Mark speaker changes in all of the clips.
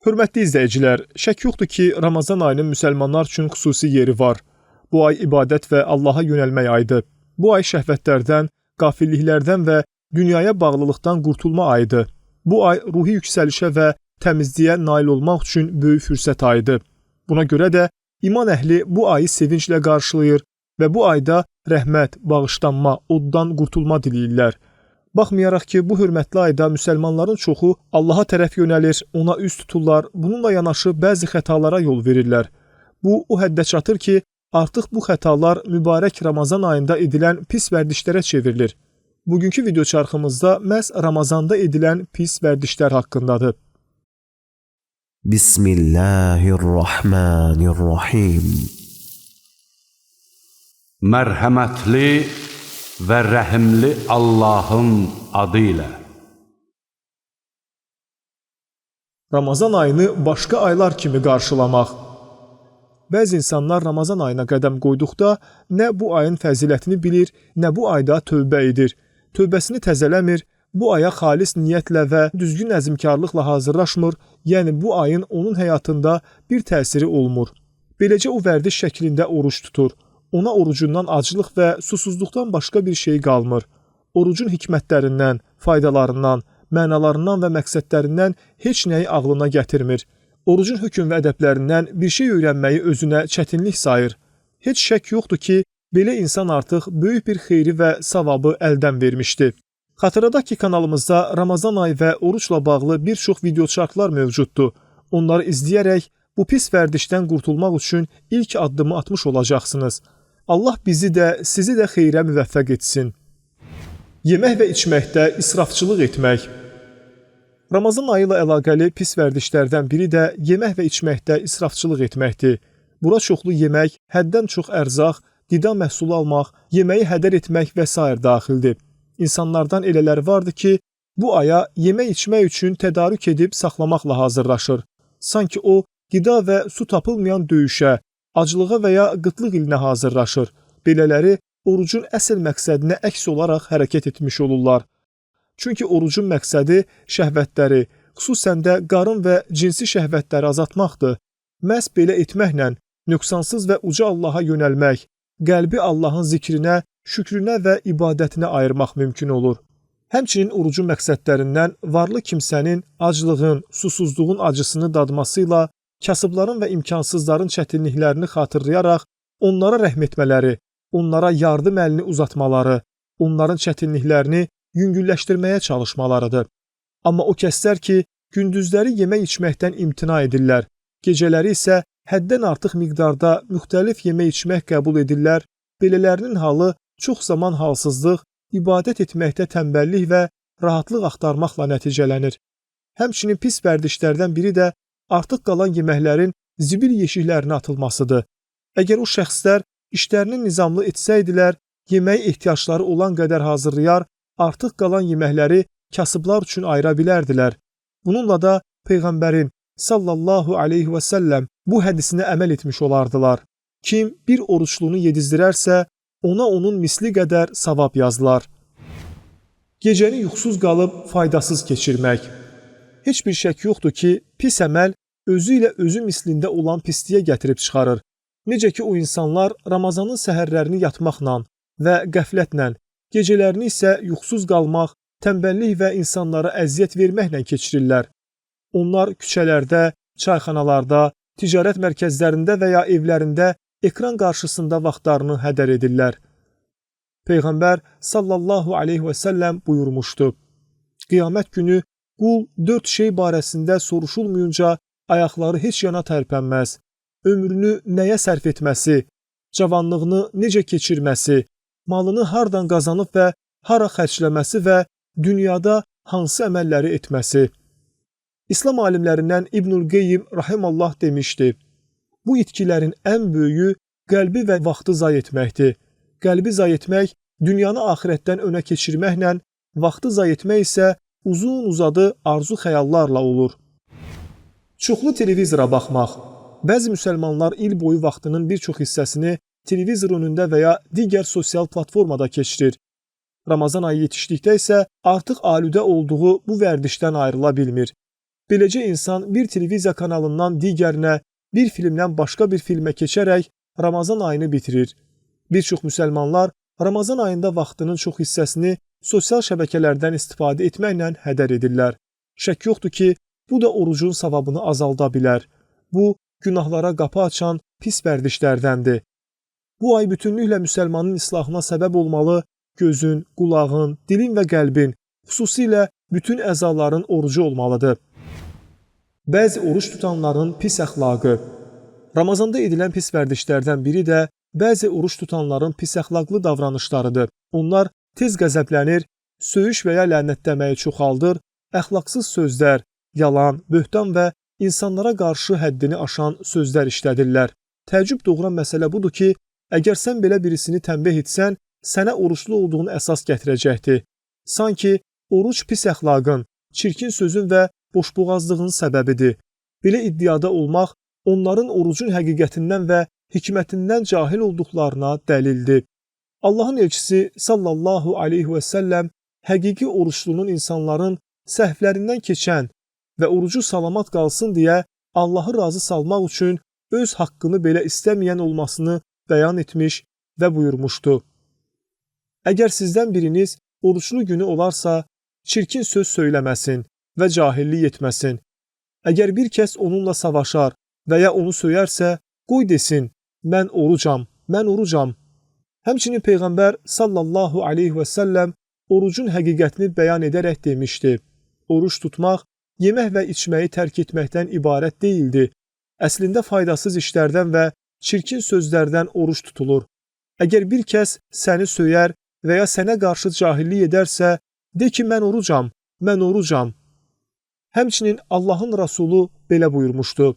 Speaker 1: Hörmətli izləyicilər, şək yoxdur ki, Ramazan ayının müsəlmanlar üçün xüsusi yeri var. Bu ay ibadət və Allaha yönəlmək ayıdır. Bu ay şəhvətlərdən, qafilliklərdən və dünyaya bağlılıqdan qurtulma ayıdır. Bu ay ruhi yüksəlişə və təmizliyə nail olmaq üçün böyük fürsət ayıdır. Buna görə də iman əhli bu ayı sevinclə qarşılayır və bu ayda rəhmət, bağışlanma, oddan qurtulma diləyirlər. Baxmayaraq ki, bu hörmətli ayda müsəlmanların çoxu Allaha tərəf yönəlir, ona üz tuturlar, bununla yanaşı bəzi xətalara yol verirlər. Bu, o həddə çatır ki, artıq bu xətalar mübarək Ramazan ayında edilən pis vərdişlərə çevrilir. Bugünkü video çarxımızda məhz Ramazanda edilən pis vərdişlər haqqındadır.
Speaker 2: Bismillahirrahmanirrahim.
Speaker 3: Mərhəmətli və rəhimli Allahın adı ilə.
Speaker 1: Ramazan ayını başqa aylar kimi qarşılamaq. Bəzi insanlar Ramazan ayına qədəm qoyduqda nə bu ayın fəzilətini bilir, nə bu ayda tövbə edir. Tövbəsini təzələmir, bu aya xalis niyyətlə və düzgün əzmkarlıqla hazırlaşmır, yəni bu ayın onun həyatında bir təsiri olmur. Beləcə o vərdiş şəklində oruc tutur. Ona orucundan aclıq və susuzluqdan başqa bir şey qalmır. Orucun hikmətlərindən, faydalarından, mənalarından və məqsədlərindən heç nəyi ağlına gətirmir. Orucun hökm və ədəblərindən bir şey öyrənməyi özünə çətinlik sayır. Heç şək yoxdur ki, belə insan artıq böyük bir xeyri və savabı əldən vermişdi. Xatırladaq ki, kanalımızda Ramazan ayı və orucla bağlı bir çox videoçarxlar mövcuddur. Onları izləyərək bu pis vərdişdən qurtulmaq üçün ilk addımı atmış olacaqsınız. Allah bizi də, sizi də xeyrə müvəffəq etsin. Yemək və içməkdə israfçılıq etmək. Ramazan ayı ilə əlaqəli pis vərdişlərdən biri də yemək və içməkdə israfçılıq etməkdir. Bura çoxlu yemək, həddən çox ərzaq, qida məhsulu almaq, yeməyi hədər etmək və sair daxildir. İnsanlardan elələri vardır ki, bu aya yemək içmək üçün tədarük edib saxlamaqla hazırlaşır. Sanki o, qida və su tapılmayan döyüşə, aclığa və ya qıtlıq ilinə hazırlaşır. Belələri orucun əsl məqsədinə əks olaraq hərəkət etmiş olurlar. Çünki orucun məqsədi şəhvətləri, xüsusən də qarın və cinsi şəhvətləri azaltmaqdır. Məhz belə etməklə nöqsansız və uca Allaha yönəlmək, qəlbi Allahın zikrinə, şükrünə və ibadətinə ayırmaq mümkün olur. Həmçinin orucun məqsədlərindən varlı kimsənin aclığın, susuzluğun acısını dadması ilə kasıbların və imkansızların çətinliklərini xatırlayaraq onlara rəhm etmələri, onlara yardım əlini uzatmaları, onların çətinliklərini yüngülləşdirməyə çalışmalarıdır. Amma o kəslər ki, gündüzləri yemək içməkdən imtina edirlər, gecələri isə həddən artıq miqdarda müxtəlif yemək içmək qəbul edirlər, belələrinin halı çox zaman halsızlıq, ibadət etməkdə tənbəllik və rahatlıq axtarmaqla nəticələnir. Həmçinin pis vərdişlərdən biri də artıq qalan yeməklərin zibil yeşiklərinə atılmasıdır. Əgər o şəxslər işlərini nizamlı etsəydilər, yeməyi ehtiyacları olan qədər hazırlayar, artıq qalan yeməkləri kasıblar üçün ayıra bilərdilər. Bununla da Peyğəmbərin sallallahu aleyhi və səlləm bu hədisinə əməl etmiş olardılar. Kim bir oruçlunu yedizdirərsə, ona onun misli qədər savab yazılar. Gecəni yuxusuz qalıb faydasız keçirmək. Heç bir şək yoxdur ki, pis əməl özü ilə özü mislində olan pisliyə gətirib çıxarır. Necə ki, o insanlar Ramazanın səhərlərini yatmaqla və qəflətlə, gecələrini isə yuxusuz qalmaq, tənbəllik və insanlara əziyyət verməklə keçirirlər. Onlar küçələrdə, çayxanalarda, ticarət mərkəzlərində və ya evlərində ekran qarşısında vaxtlarını hədər edirlər. Peyğəmbər sallallahu aleyhi və səlləm buyurmuşdu: Qiyamət günü qul 4 şey barəsində soruşulmayınca ayaqları heç yana tərpənməz. Ömrünü nəyə sərf etməsi, cavanlığını necə keçirməsi, malını hardan qazanıb və hara xərcləməsi və dünyada hansı əməlləri etməsi. İslam alimlərindən İbnül Qeyyim rahimallah demişdi: Bu itkilərin ən böyüyü qəlbi və vaxtı zay etməkdir. Qəlbi zay etmək, dünyanı axirətdən önə keçirməklə, vaxtı zay etmək isə uzun-uzadı arzu xəyallarla olur. Çoxlu televizora baxmaq. Bəzi müsəlmanlar il boyu vaxtının bir çox hissəsini televizor önündə və ya digər sosial platformada keçirir. Ramazan ayı yetişdikdə isə artıq alüdə olduğu bu vərdişdən ayrıla bilmir. Beləcə insan bir televiziya kanalından digərinə, bir filmdən başqa bir filmə keçərək Ramazan ayını bitirir. Bir çox müsəlmanlar Ramazan ayında vaxtının çox hissəsini sosial şəbəkələrdən istifadə etməklə hədər edirlər. Şək yoxdur ki, bu da orucun savabını azalda bilər. Bu, günahlara qapı açan pis vərdişlərdəndir. Bu ay bütünlüklə müsəlmanın islahına səbəb olmalı, gözün, qulağın, dilin və qəlbin, xüsusilə bütün əzaların orucu olmalıdır. Bəzi oruc tutanların pis əxlaqı. Ramazanda edilən pis vərdişlərdən biri də bəzi oruc tutanların pis əxlaqlı davranışlarıdır. Onlar tez qəzəblənir, söyüş və ya lənətləməyi çoxaldır, əxlaqsız sözlər, yalan, böhtan və insanlara qarşı həddini aşan sözlər işlədirlər. Təəccüb doğuran məsələ budur ki, əgər sən belə birisini tənbih etsən, sənə oruclu olduğunu əsas gətirəcəkdir. Sanki oruc pis əxlaqın, çirkin sözün və boşboğazlığın səbəbidir. Belə iddiada olmaq onların orucun həqiqətindən və hikmətindən cahil olduqlarına dəlildir. Allahın elçisi sallallahu aleyhi və səlləm həqiqi oruclunun insanların səhvlərindən keçən və orucu salamat qalsın deyə Allahı razı salmaq üçün öz haqqını belə istəməyən olmasını bəyan etmiş və buyurmuşdu. Əgər sizdən biriniz oruclu günü olarsa, çirkin söz söyləməsin və cahillik etməsin. Əgər bir kəs onunla savaşar və ya onu söyərsə, qoy desin, mən orucam, mən orucam. Həmçinin Peyğəmbər sallallahu aleyhi və səlləm orucun həqiqətini bəyan edərək demişdi. Oruc tutmaq, yemək və içməyi tərk etməkdən ibarət deyildi. Əslində faydasız işlərdən və çirkin sözlərdən oruc tutulur. Əgər bir kəs səni söyər və ya sənə qarşı cahillik edərsə, de ki, mən orucam, mən orucam. Həmçinin Allahın Rəsulu belə buyurmuşdu.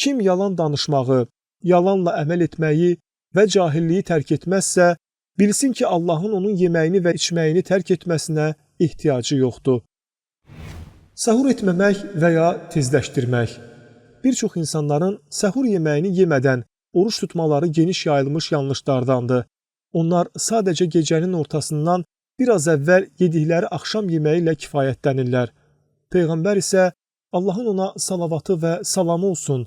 Speaker 1: Kim yalan danışmağı, yalanla əməl etməyi və cahilliyi tərk etməzsə, bilsin ki, Allahın onun yeməyini və içməyini tərk etməsinə ehtiyacı yoxdur. Səhur etməmək və ya tezləşdirmək. Bir çox insanların səhur yeməyini yemədən oruç tutmaları geniş yayılmış yanlışlardandır. Onlar sadəcə gecənin ortasından biraz əvvəl yedikləri axşam yeməyi ilə kifayətlənirlər. Peyğəmbər isə Allahın ona salavatı və salamı olsun,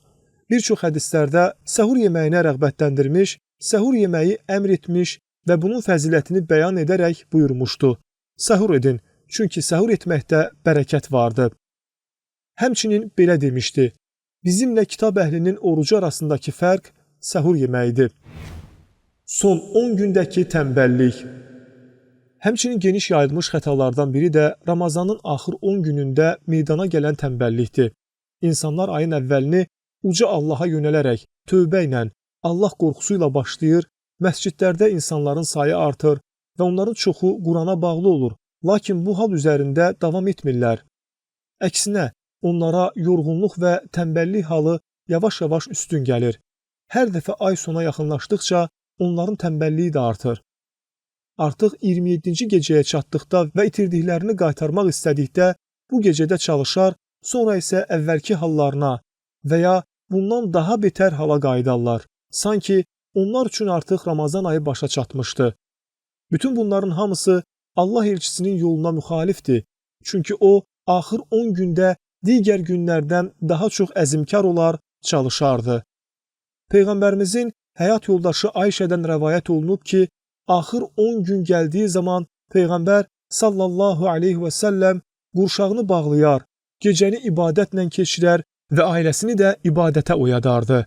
Speaker 1: bir çox hədislərdə səhur yeməyinə rəğbətləndirmiş, səhur yeməyi əmr etmiş və bunun fəzilətini bəyan edərək buyurmuşdu. Səhur edin, çünki səhur etməkdə bərəkət vardır. Həmçinin belə demişdi, bizimlə kitab əhlinin orucu arasındakı fərq səhur yeməyidir. Son 10 gündəki tənbəllik. Həmçinin geniş yayılmış xətalardan biri də Ramazanın axır 10 günündə meydana gələn tənbəllikdir. İnsanlar ayın əvvəlini uca Allaha yönələrək, tövbə ilə, Allah qorxusu ilə başlayır, məscidlərdə insanların sayı artır və onların çoxu Qurana bağlı olur. Lakin bu hal üzərində davam etmirlər. Əksinə, onlara yorğunluq və tənbəllik halı yavaş-yavaş üstün gəlir. Hər dəfə ay sona yaxınlaşdıqca onların tənbəlliyi də artır. Artıq 27-ci gecəyə çatdıqda və itirdiklərini qaytarmaq istədikdə bu gecədə çalışar, sonra isə əvvəlki hallarına və ya bundan daha betər hala qayıdarlar. Sanki onlar üçün artıq Ramazan ayı başa çatmışdı. Bütün bunların hamısı Allah elçisinin yoluna müxalifdir. Çünki o, axır 10 gündə digər günlərdən daha çox əzmkar olar, çalışardı. Peyğəmbərimizin həyat yoldaşı Ayşədən rəvayət olunub ki, axır 10 gün gəldiyi zaman Peyğəmbər sallallahu aleyhi və səlləm qurşağını bağlayar, gecəni ibadətlə keçirər və ailəsini də ibadətə oyadardı.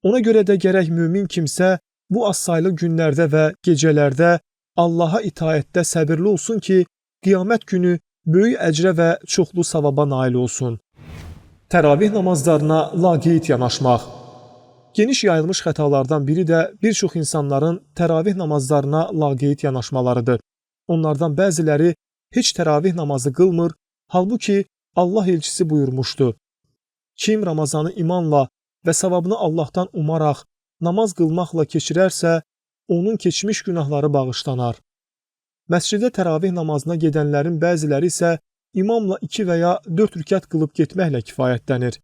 Speaker 1: Ona görə də gərək mümin kimsə bu azsaylı günlərdə və gecələrdə Allaha itaətdə səbirli olsun ki, qiyamət günü böyük əcrə və çoxlu savaba nail olsun. Təravih namazlarına laqeyd yanaşmaq. Geniş yayılmış xətalardan biri də bir çox insanların təravih namazlarına laqeyd yanaşmalarıdır. Onlardan bəziləri heç təravih namazı qılmır, halbuki Allah elçisi buyurmuşdu. Kim Ramazanı imanla və savabını Allahdan umaraq namaz qılmaqla keçirərsə, onun keçmiş günahları bağışlanar. Məscidə təravih namazına gedənlərin bəziləri isə imamla 2 və ya 4 rükət qılıb getməklə kifayətlənir.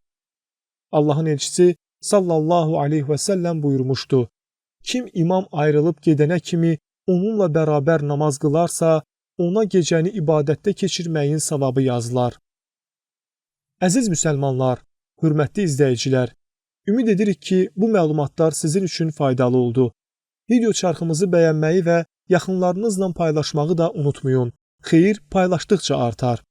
Speaker 1: Allahın elçisi sallallahu aleyhi və səlləm buyurmuşdu. Kim imam ayrılıb gedənə kimi onunla bərabər namaz qılarsa, ona gecəni ibadətdə keçirməyin savabı yazılar. Əziz müsəlmanlar, hörmətli izləyicilər, ümid edirik ki, bu məlumatlar sizin üçün faydalı oldu. Video çarxımızı bəyənməyi və yaxınlarınızla paylaşmağı da unutmayın. Xeyir paylaşdıqca artar.